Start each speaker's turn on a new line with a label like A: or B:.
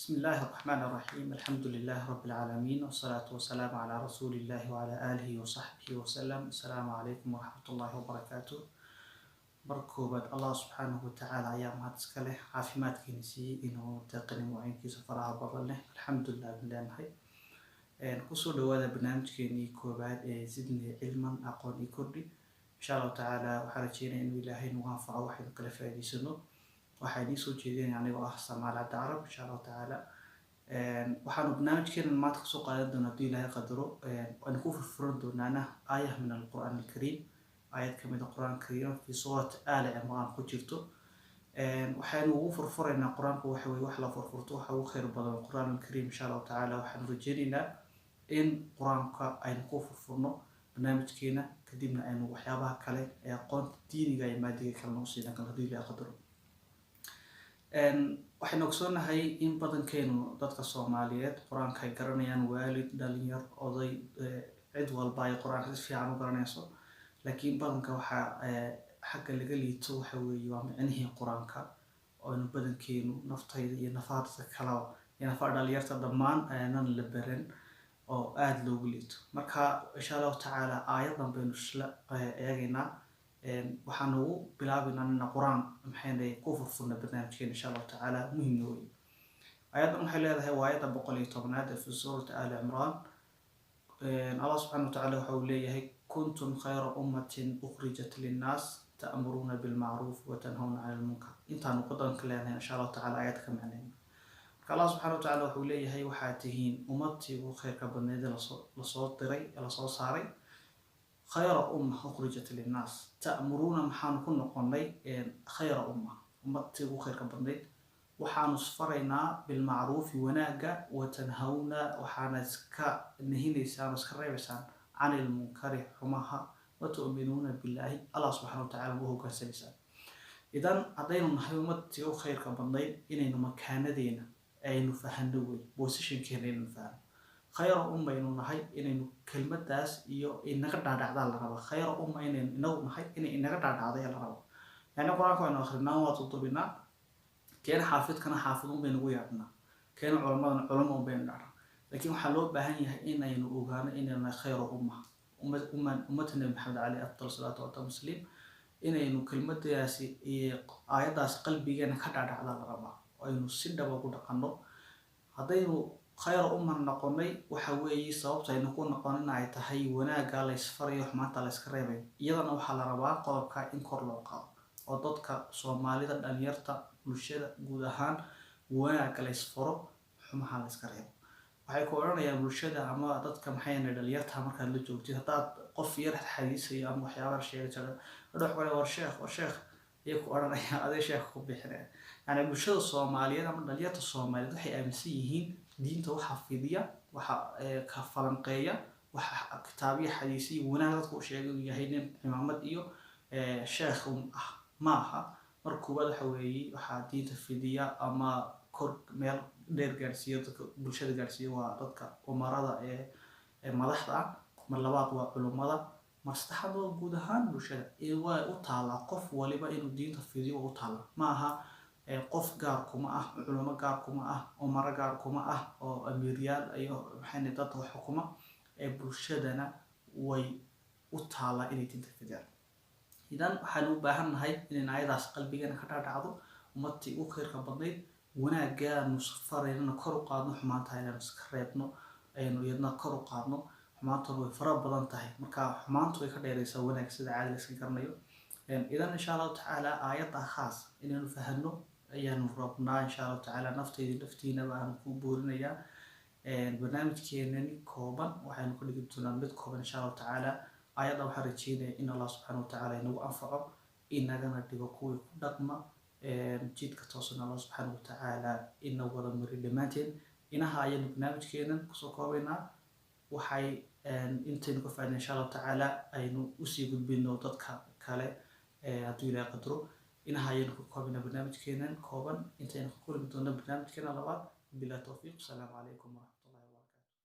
A: بسم الله الرحمن الرحيم، الحمد لله رب العالمين، والصلاة والسلام على رسول الله وعلى آله وصحبه وسلم. السلام عليكم ورحمة الله وبركاته. Marka koobaad, Allah subxaanahu watacaala ayaa mahad iska leh, caafimaadkiina siiyey, inuu deeqani waciinkiisa faraha badan leh. Alxamdulilah baan leenahay. Kusoo dhawaada barnaamijkeenii koobaad ee Zidni Cilman, aqoon iyo kordhi. Insha Allahu tacaala waxaan rajeynaya inuu Ilaahay nagu anfaco waxaynu kala faa'iidaysano. Waxaa idiin soo jeedinaya anigoo ah Samaal Cabdi Carab. Insha Allahu tacaala waxaanu barnaamijkeena maanta kasoo qaadan doonaa, hadduu Ilaahay qadaro, waanu ku furfuran doonaana aayah min alqur'aan alkariim, aayad kamid a Qur-aanka kariim, fi suurat Aali Cimraan ku jirto. Waxaynu ugu furfuraynaa Qur-aanku waxa weye wax la furfurto waxa ugu khayr badan Qur-aan alkariim. Insha Allahu tacaala waxaanu rajeynaynaa in Qur-aanka aynu ku furfurno barnaamijkeena, kadibna aynu waxyaabaha kale ee aqoonta diiniga iyo maadiga kale nagu siina kan, hadduu Ilaahay qadaro. Waxaynu ogsoonahay in badankeenu dadka Soomaaliyeed Qur-aanka ay garanayaan, waalid, dhalinyar, oday, cid walba ay Qur-aanka si fiican u garanayso, laakiin badanka waxaa xagga laga liito waxa weeye waa micnihii Qur-aanka oo aynu badankeenu, naftayda iyo nafaha dadka kalaba iyo nafaha dhalinyarta dhammaan, aanan la baran oo aada loogu liito. Marka insha Allahu tacaala aayadan baynu isla eegaynaa. Waxaan ugu bilaabaynaa ina Qur-aan maxaynay ku furfurna barnaamijkeena, insha Allahu tacaala muhimna wey. Aayaddan waxay leedahay, waa aayadda 110aad ee fi suurati Aali Cimraan. Allah subxana wa tacala waxa uu leeyahay: "Kuntum khayra ummatin ukhrijat linnaas ta'muruuna bilmacruuf wa tanhawna cani lmunkar." Intaanu qodanka leenahay, insha Allahu tacala aayad ka macnayna. Marka Allah subxana wa tacala wuxuu leeyahay, waxaa tihiin ummadtii ugu khayrka badneyd ee lasoo diray ee lasoo saaray. Khayra umma ukhrijat linnaas ta'muruuna, maxaanu ku noqonay khayra umma, ummadtii ugu khayrka badneyd? Waxaanu isfaraynaa bilmacruufi, wanaagga, watanhawna, waxaana iska nahinaysaan oo iska reebaysaan, cani lmunkari, xumaha, watu'minuuna billaahi, Allah subxana watacala u hogaansanaysaan. Idan haddaynu nahay ummadtii u khayrka badnayd, inaynu makaanadeena aynu fahano wey, positionkeena inaynu fahno. Khayra umma aynu nahay, inaynu kelmadaas iyo inaga dhaadhacdaa la rabaa. Khayra umma inaynu inagu nahay, inay inaga dhaadhacday la rabaa. Yani Qur-aanka waynu akrinaa, waa tutubinaa, keena xaafidkana xaafid un baynu ugu yeedhnaa, keena culamadana culamo un baynu dhahnaa, laakiin waxaa loo baahan yahay inaynu ogaano inaynu nahay khayra umma, ummata Nabi Maxamed caleyh afdal salaatu wa tasliim. Inaynu kelmadaasi iyo aayaddaas qalbigeena ka dhaadhacdaa la rabaa oo aynu si dhaba ugu dhaqanno. Haddaynu khayra umma noqonay, waxa weeye sababta aynu ku noqonina ay tahay wanaagga la ysfarayo, xumaanta la yska reebayo. Iyadana waxaa la rabaa qodobka in kor loo qaado oo dadka Soomaalida, dhalinyarta, bulshada guud ahaan wanaagga la ysfaro, xumaha la yska reebo. Waxay ku odhanayaan bulshada ama dadka maxayna dhalinyarta, markaad la joogtid, haddaad qof yar xadiisayo ama waxyaabaha sheegay, hadhow wax "War sheekh, war sheekh" ayay ku odhanayaan, aday sheekh ku bixinaya. Yani bulshada Soomaaliyeed ama dhalinyarta Soomaaliyeed waxay aaminsan yihiin diinta waxa fidiya, waxa ka falanqeeya, waxa kitaabyo, xadiisiyo, wanaag dadka u sheegay inuu yahay nin cimaamad iyo sheekh un ah. Ma aha. Marka koowaad waxa weeye waxaa diinta fidiya ama kor meel dheer gaarsiiya, dadka bulshada gaarsiiya, waa dadka umarada ee madaxda ah. Mar labaad waa culummada. Mar saddexaad waa guud ahaan bulshada. Waa u taalaa qof waliba inuu diinta fidiyo, waa u taalaa. Ma aha qof gaar kuma ah, culummo gaar kuma ah, umaro gaar kuma ah oo amiiryaal iyo maxay dad wax xukuma ee bulshadana way u taalaa inay diinta fidiyaan. Idan waxaanu u baahan nahay inayn ayadaas qalbigeena ka dhaadhacdo, ummadtii u khayrka badnayd, wanaaggaanu faraynana kor u qaadno, xumaanta inaynu iska reebno, aynu iyadna kor u qaadno. Xumaantuna way fara badan tahay, marka xumaantu way ka dheeraysaa wanaag, sida caadi la iska garanayo. Idan insha Allahu tacaala aayadda khaas inaynu fahano ayaanu rabnaa. Insha Allahu tacaala naftayda naftiinaba aanu ku boorinayaa. Barnaamijkeenani kooban waxaynu ka dhigi doonaa mid kooban, insha Allahu tacaala. Aayadda waxaan rajeynaya in Allah subxaana watacaala inagu anfaco, inagana dhigo kuwii ku dhaqma jidka toosan. Allah subxaana watacaala ina wada mari dhammaanteen. Inaha ayaynu barnaamijkeenan kusoo koobaynaa. Waxay intaynu ka faa'idna, insha Allahu tacaala aynu usii gudbino dadka kale, hadduu Ilahay qadro. Inaha ayaynu ku koobaynaa barnaamijkeenan kooban. Intaynu ku kulmi doono barnaamijkeena labaad, bilah towfiiq. Asalaamu calaykum waraxmat